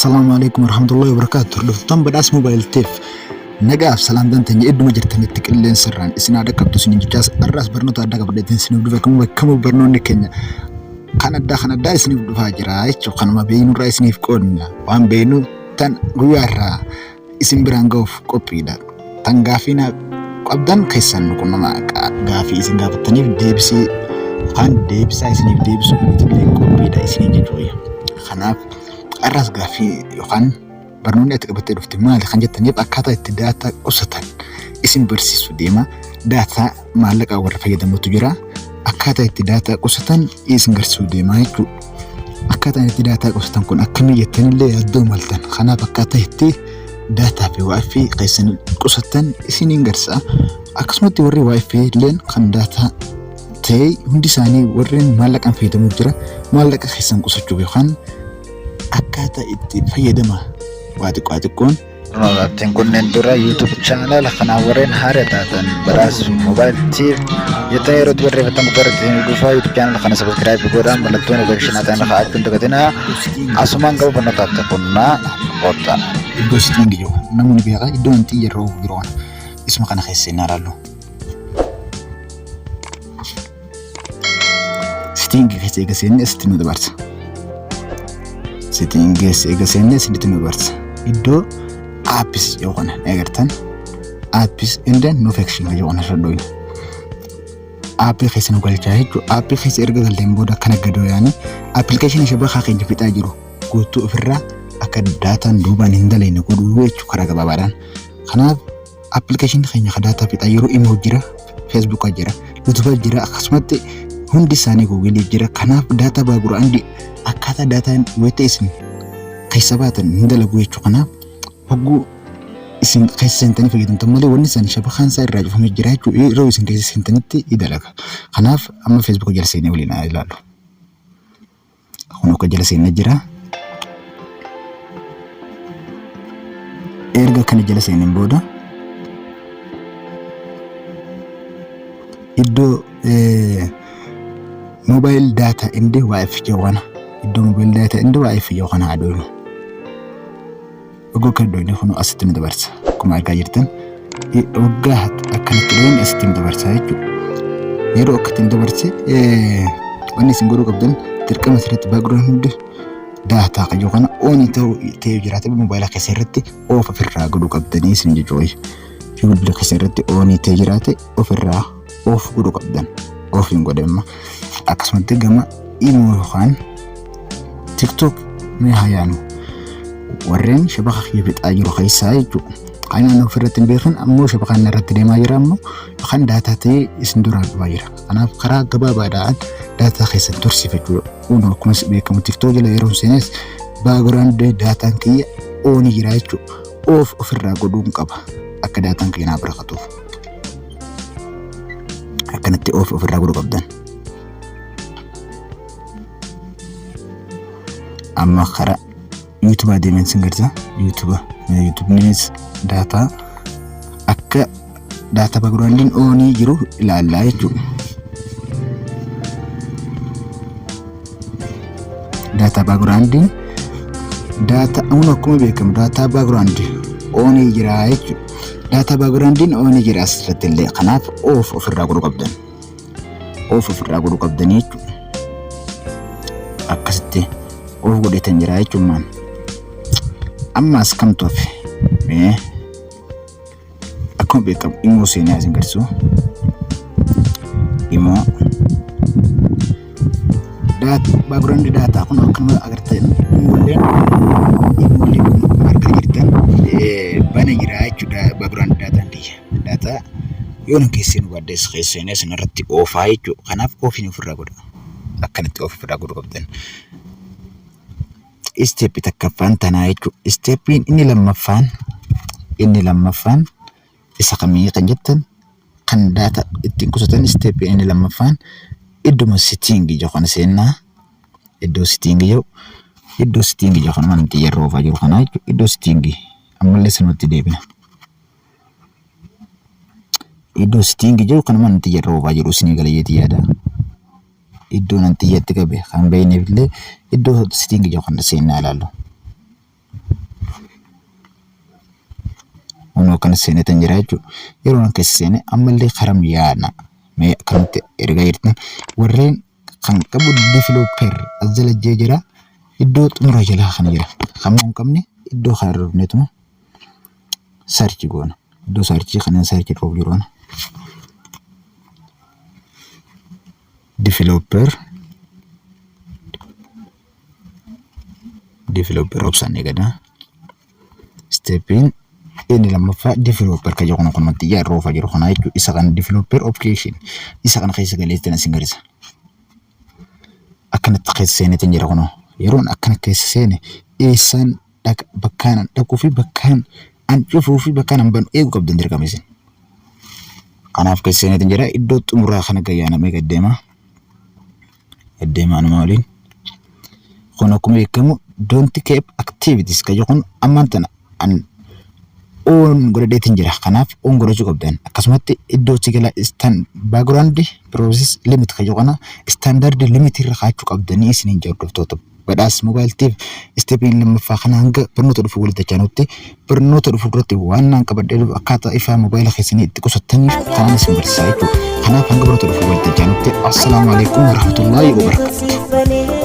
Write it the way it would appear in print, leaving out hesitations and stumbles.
Assalaamu alaikum warahmatullahi wabarakatuh. Hordoftoota badhaas moobaayil teef nagaaf salaamtaan teenya idduma jirtanitti qilleensa irraan isin haa dhaqqabtu isin jechaas har'aas barnoota addaa qabadheetiin isiniif dhufe akkuma beekamu barnoonni keenya kan addaa kan addaa isiniif dhufaa jira jechuudha. Kanuma beeknurraa isiniif qoodna waan beeknu tan guyyaa irraa isin biraan ga'uuf qophiidha. Tan gaaffii na qabdan keessan nu qunnama gaaffii isin gaafattaniif deebisee yookaan deebisaa isiniif deebisuuf nuti illee qophiidha isiniin jechuudha. Kanaaf har'as gaaffii yookaan barnoonni ati qabattee dhufte maali kan jettaniif akkaataa itti daataa qusatan isin barsiisu deema. Daataa maallaqaa warra fayyadamutu jira. Akkaataa itti daataa qusatan isin garsiisuu deema jechuudha. Akkaataan itti daataa qusatan kun akkamii jettanillee yaaddoo maltan. Kanaaf akkaataa itti daataa fi wifi keessan qusatan isiniin garsiisa. Akkasumatti warri wifi illeen kan daataa ta'e hundi isaanii warreen maallaqaan fayyadamuu jira. Maallaqa keessan qusachuuf yookaan akkaataa itti fayyadama waa xiqqoo xiqqoon Barnootaatiin kunneen dura YouTube channel kanaan warreen haara taatan badhaas mobile tip jettanii yeroo itti barreeffatan gubbaa irratti isin dhufaa YouTube channel kana subscribe godhaa mallattoo notification ta'an kaa'achuu hin dagatinaa asumaan gama barnootaatti kunnaa kottaa. Iddoo setting jiru namni beeka iddoo wanti yeroo jiru kana isuma kana keessa seenaa ilaallu. Setting keessa eega seenne asitti nu dabarsa. Setting keessa eega seenne asitti nu dabarsa. Iddoo apps yoo kana ni agartan apps and notification yoo kana irra dhoyna. Aappii keessa nu galchaa jechuudha. Aappii keessa erga galteen booda akkana gadoo yaani appilikeeshinii shabakaa keenya fixaa jiru guutuu ofirraa akka daataan duubaan hin dalagne godhuu jechuudha karaa gabaabaadhaan. Kanaaf appilikeeshinii keenya kan daataa fixaa yeroo imo jira, Facebook jira, YouTube jira akkasumatti hundi isaanii Google jira. Kanaaf daataa background akkaataa daataan wayita isin keessa baatan hin dalagu jechuudha. Kanaaf hogguu isin keessa seentanii fayyadamtan malee wanni isaan shabakaan isaa irraa cufamee jira jechuudha. Yeroo isin keessa seentanitti ni dalaga. Kanaaf amma Facebook jala seenee waliin haa ilaallu. Kun akka jala seenee jira. Erga kana jala seeneen booda iddoo mobile data and wifi jedhu kana iddoo mobile data and wifi jedhu kana haa dhoynu. Oguu akka dhoyne kun asitti nu dabarsa. Akkuma argaa jirtan waggaa akkanatti dhoyne asitti nu dabarsa jechuudha. Yeroo akkatti nu dabarse wanni isin godhuu qabdan dirqama asirratti background hundi daataa kan jiru kana on ta'uu ta'ee jiraate moobaayila keessa irratti off ofirraa godhuu qabdanii isin jechuudha. Yoo bilbila keessa irratti on ta'ee jiraate ofirraa off godhuu qabdan. Off hin godhe amma. Akkasumatti gama imo yookaan TikTok mee haa yaanu. Warreen shabaka kiyya fixaa jiru keessaa jechuudha. Kan inni ofirratti hin beekan ammoo shabakaan irratti deemaa jira ammoo yookaan daataa ta'ee isin duraan dhufaa jira. Kanaaf karaa gabaabaadhaan daataa keessan tursiifachuu kun akkuma beekamu TikTok jala yeroo seenes background daataan kiyya on jira jechuudha. Off ofirraa godhuun qaba akka daataan kiyya naa barakatuuf. Akkanatti off ofirraa godhuu qabdan. Amma karaa YouTube deemeen sin garsiisa. YouTube YouTubenis daataa akka daataa backgroundiin on jiru ilaallaa jechuudha. Daataa backgroundiin daataa kun akkuma beekamu daataa background on jira jechuudha. Daataa backgroundiin on jira asirratti illee kanaaf off ofirraa godhuu qabdan. Off ofirraa godhuu qabdanii jechuudha. Akkasitti off godhetan jira jechuun ammaas kamtu hafe mee akkuma beekamu imo seenaa isin garsiisu. Imo background daataa kun akkuma agartan imolleen kun akkuma argaa jirtan bana jira jechuudha background daataan kiyya. Daataa yoo nan keessee nu baaddees keessee isin irratti oofaa jechuudha. Kanaaf offiin ofirraa godha. Akkanatti off ofirraa godhuu qabdan. Step takkaffaan tanaa jechuudha. Steppiin inni lammaffaan isa kamii kan jettan kan daataa ittiin qusatan steppiin inni lammaffaan idduma setting jedhu kana seennaa. Iddoo setting jedhu iddoo setting jedhu kana mana xiyyeerra oofaa jiru kana jechuudha. Iddoo setting ammallee sanumatti deebina. Iddoo setting jedhu kana mana xiyyeerra oofaa jiru isinii gala jeetii yaada. Iddoo nan xiyyatti qabe kan beekneef illee iddoo setting jedhu kana seennaa ilaallu. Akkana seenetan jira jechuudha. Yeroo an keessa seene ammallee karam yaana mee akkamitti ergaa jirtan warreen kan qabu developer as jala jee jira. Iddoo xumura jalaa kana jira. Kan hin qabne iddoo kana irra dhufneetuma search goona. Iddoo search kana search irra jiru kana. Developer obsaan eegada. Stepiin inni lammaffaa developer kan jedhu kun matti ijaa irra jiru kana jechuudha. Isa kana developer option isa kana keessa galeettan isin garisa. Akkanatti keessa seeneetiin jira kunoo. Yeroon akkana keessa seene eessaan dhaqa, bakkaan an dhaquu fi bakkaan an cufuu fi bakkaan an banu eeguu qabdan dirqama isin. Kanaaf keessa seeneetiin jira, iddoo xumuraa kana gayyaanamee gad deema. Gad deema anuma waliin. Kun akkuma beekamu don't keep activities kan jedhu kun ammaan tana an on godhadheetiin jira. Kanaaf on godhachuu qabdan. Akkasumatti iddoo itti gala istaan background process limit kan jedhu kana standard limit irra kaachuu qabdanii isiniin jedhu hordoftoota Badhaas Moobaayiltiif. Stepiin lammaffaa kana hanga barnoota dhufu walitti dachaanutti, barnoota dhufu duratti waan naan qabadhee dhufu akkaataa ifaa moobaayila keessanii itti qusattaniif kanaan isin barsiisaa jechuudha. Kanaaf hanga barnoota dhufu walitti dachaanutti, assalaamu alaikum warahmatullaahi wabarakatuh.